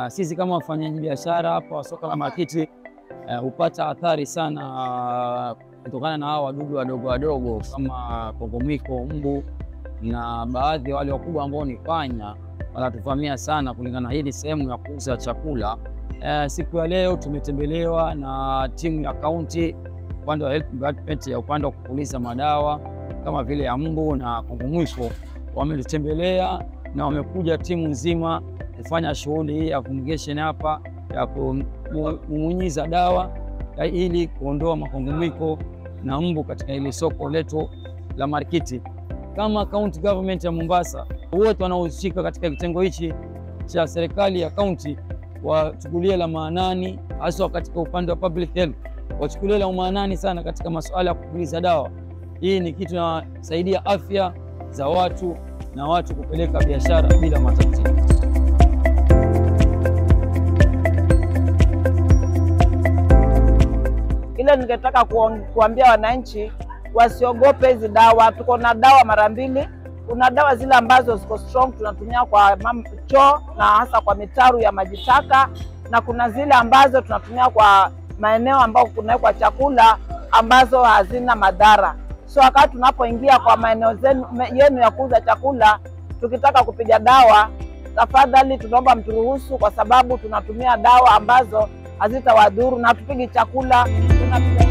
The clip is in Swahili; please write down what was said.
Sisi kama wafanyabiashara hapa wa soko la Marikiti hupata athari sana kutokana na hao wadudu wadogo wadogo kama kongomwiko, mbu na baadhi wale wakubwa ambao ni panya, wanatuvamia sana kulingana na hili sehemu ya kuuza chakula. Siku ya leo tumetembelewa na timu ya kaunti upande wa health department ya upande wa kupuliza madawa kama vile ya mbu na kongomwiko. Wametutembelea na wamekuja timu nzima kufanya shughuli hii ya fumigation hapa ya kunyunyiza dawa ili kuondoa makongomwiko na mbu katika hili soko letu la Marikiti. Kama county government ya Mombasa, wote wanaohusika katika kitengo hichi cha serikali ya county wachukulie la maanani, hasa katika upande wa public health, wachukulie la maanani sana katika masuala ya kupuliza dawa. Hii ni kitu inasaidia afya za watu na watu kupeleka biashara bila matatizo. Ile ningetaka kuambia wananchi wasiogope hizi dawa. Tuko na dawa mara mbili. Kuna dawa zile ambazo ziko strong tunatumia kwa choo na hasa kwa mitaru ya maji taka, na kuna zile ambazo tunatumia kwa maeneo ambayo kunawekwa chakula ambazo hazina madhara. So wakati tunapoingia kwa maeneo yenu ya kuuza chakula, tukitaka kupiga dawa, tafadhali tunaomba mturuhusu, kwa sababu tunatumia dawa ambazo hazitawadhuru na tupigi chakula tunapiga.